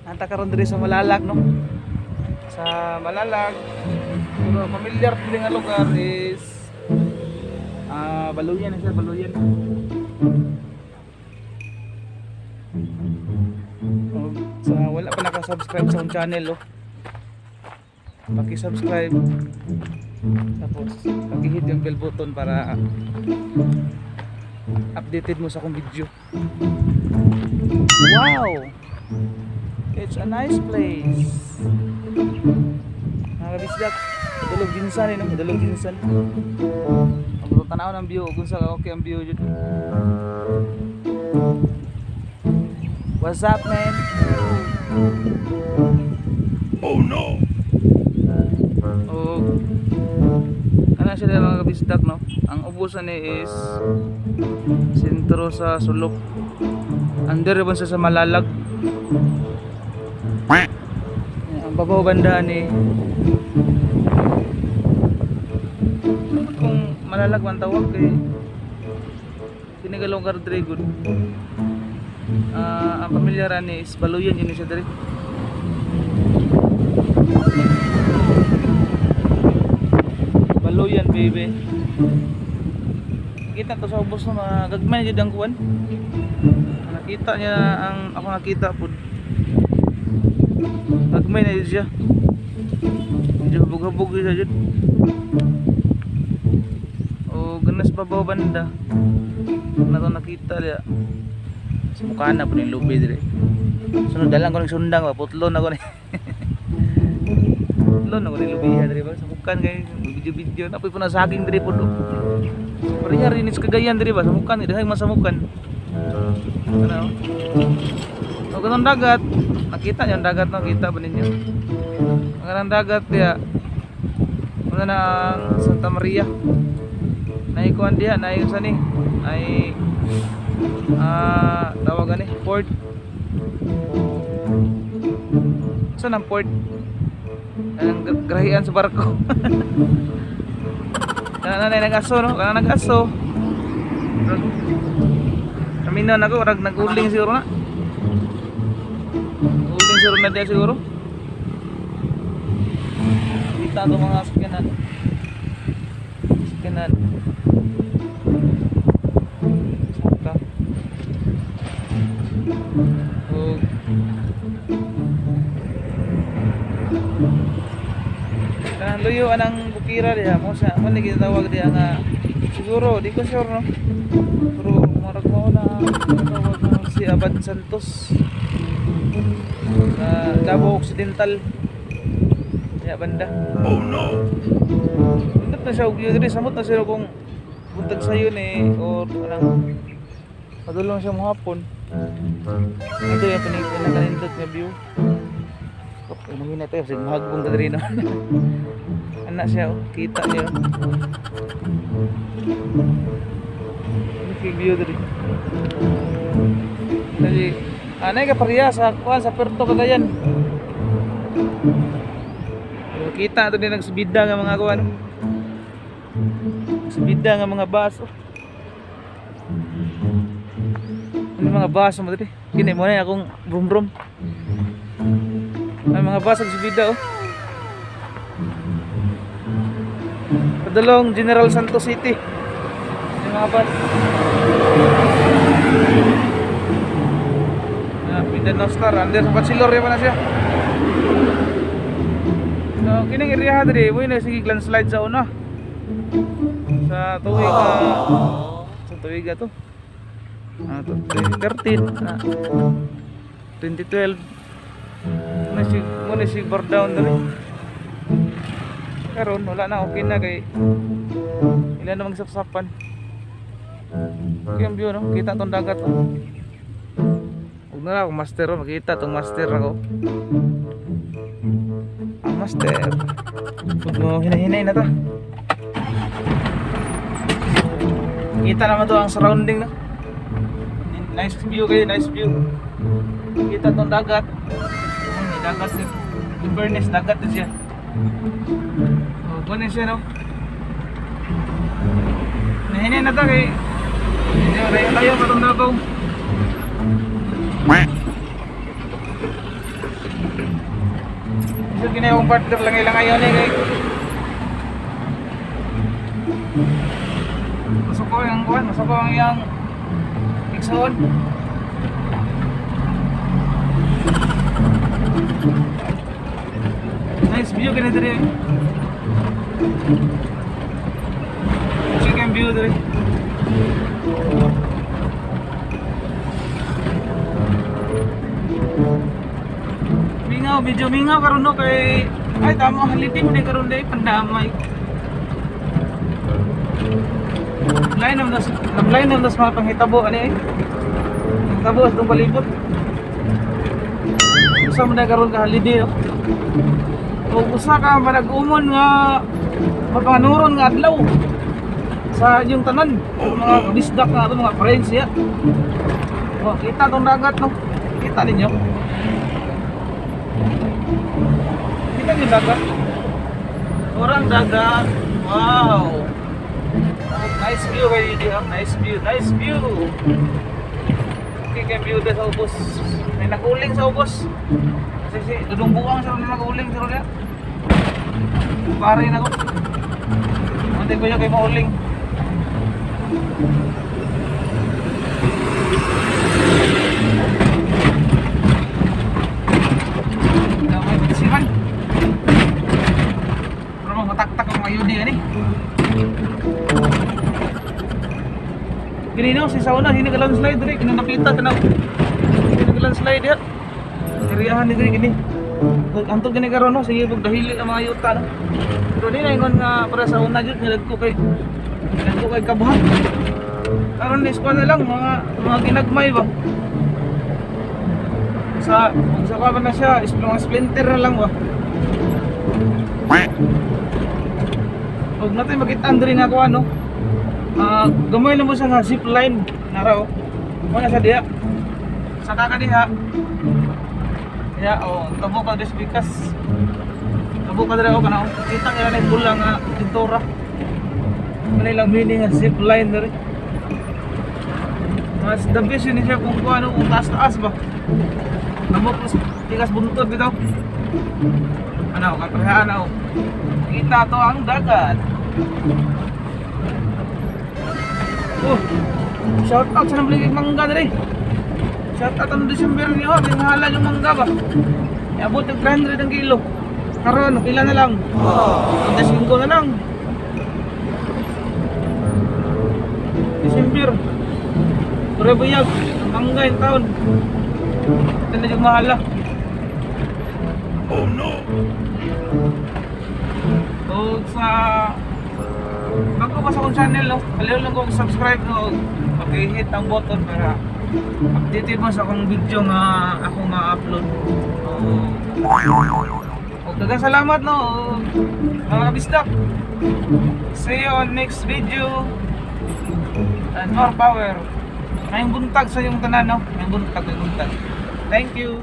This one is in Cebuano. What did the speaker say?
Nanta karon diri sa Malalag, no? Sa Malalag. Pero familiar diri nga lugar is Baluyan na siya, Baluyan. Oh, sa wala pa naka-subscribe sa akong channel, oh. Paki-subscribe. Tapos paki-hit yung bell button para updated mo sa akong video. Wow! It's a nice place. Mga kabisdak, dalog ginsan eh, no? Dalog ginsan. Ang tanaw ng view, kung sa okay ang view dyan. What's up, man? Oh no! O, ano siya mga kabisdak, no? Ang ubusan ni is sentro sa Sulok. Under ba siya sa Malalag. Ang babaw banda ni kung Malalag man tawag kay kini ka lugar diri gud. Ang pamilyar ani is Baluyan yun siya diri. Baluyan, baby. Kita to sa ubos no, mga gagmay jud ang kuan. Nakita niya ang ako nakita pud. Gagmay na jud siya. Medyo hubog-hubog siya jud. O ganas babaw banda. Na to nakita diya. Sa mukha na po ni lubi dire. Sunod dalang ko ng sundang ba, putlon ako ni. Putlon ako ni lubi dire ba sa mukan kay video-video napoy po na saging dire po do. Pareha rin is Cagayan dire ba sa mukan dahil masamukan. Ano? O ganun dagat, nakita niyo ang dagat, no? Kita ba ninyo? Ang ganang dagat diya. Ano na ang Santa Maria. Naikuan diya, naay sa ni. Ay tawag ani, port. Saan ang port? Anong grahian sa barko? Kana na nag-aso, no? Kana nag-aso. Kami na nako, rag nag-uling siguro na. Uling siguro na diya siguro. Kita to mga sakyanan. Sakyanan. Saka. Og kanang luyo anang bukira diha mo sa mo ni gitawag diha nga siguro di ko sure, no, pero murag mao na tawag na si Abad Santos sa Davao Occidental diha banda. Oh no! Nindot na siya og view diri, samot na siya kung buntag sayo ni or anang padulong siya mo hapon. Ito yung pinakanindot nga view. Oh, mahina tayo kasi mahagbong ka diri, no. Ana siya, oh, kita niyo. Ano view diri? Dali, anay ka pareha sa kuan sa Puerto Cagayan. Pero kita ito din nagsibida nga mga kuan. Nagsibida nga mga baso. Ano mga baso mo diri? Kini mo na akong brum-brum. Ay mga baso nagsibida, oh. Padulong General Santos City. Yung mga bus. Ah, Mindanao Star, under sa Bachelor pa na siya. So, kining area diri, mo na sige landslide sa una. Sa tuig sa tuig to. Ah, to 2013, 2012. Mo na si bar down diri. Karon wala na, okay na kay ila na magsapsapan. Okay ang view, no? Kita tong dagat, oh. Huwag na lang ako master, oh. Makita tong master ako. Ang master. Huwag mo hinahinay na ta. Kita naman to ang surrounding, no? Nice view kayo, nice view. Kita tong dagat. Ay, dagat siya. In fairness, dagat na siya. Oh, kunin siya, no? Nahinay na ta kay hindi tayo tayo patong Davao. Kini akong partner lang ilang ngayon eh kay. Masuko ang kuan, masuko ang iyang igsoon. Nice view kini diri. Chicken view diri. Mingaw, medyo mingaw karon no kay ay tama holiday mo din karon day pandamay. Line naman das, line naman das mga panghitabo ani eh. Panghitabo sa itong palibot. Usa man na karon ka holiday no. O usa ka manag-umon nga mapanganuron nga adlaw sa inyong tanan, mga bisdak nga ato mga friends ya. Oh, kita tong dagat no. Kita ninyo. Kita niyo dagat. Orang dagat. Wow. Nice view kayo dito. Nice view. Nice view. Okay, kay view sa ubos. May naguling sa ubos. Kasi si Dudong Buang sa na naguling sa niya. Pare na ko. Antay ko niya kay mauling. Damay pagsiman. Pero mga mataktak ang mayudi ani. Gini no, si Sauna, hini ka landslide diri, kini napita tanaw. Hini ka landslide ya. Iriyahan ni diri kini. Antog gini karon no, sige pag dahili ang mga yuta no. Pero di na ingon nga para sa una jud nga dagko kay kabuhat. Karon ni na lang mga ginagmay ba. Sa kwa na siya, mga splinter na lang ba. Huwag natin makita ang diri nga kuha no. Ah, gamay na mo siya nga zip line naraw. Mo na sa diha. Sa kaka diha. Ya, oh, tabo ka des bikas. Tabo ka dira oh kana. Kita nila na pula nga pintura. Ano ilang meaning nga zip line diri. Mas the best yun siya kung kuha no, kung taas-taas ba. Tabo plus tikas buntod bitaw. Ano, katrahaan na oh. Kita to ang dagat. Oh, shout out sa nabili mangga diri. Shout out ang December niyo, may mahalan yung mangga ba. Iabot ng 300 ang kilo. Karon, pila na lang? Oh, 5 na lang. December. Pare buyag, ang mangga in taon. Ito na yung mahala. Oh no! O sa bago pa sa akong channel, no? Kaliw lang kong subscribe, no? Okay, hit ang button para updated mo sa akong video nga ako nga upload. O daghang salamat, no? Mga kabisdak. See you on next video. And more power. Ngayong buntag sa iyong tanan, no? Ngayong buntag, ngayong buntag. Thank you.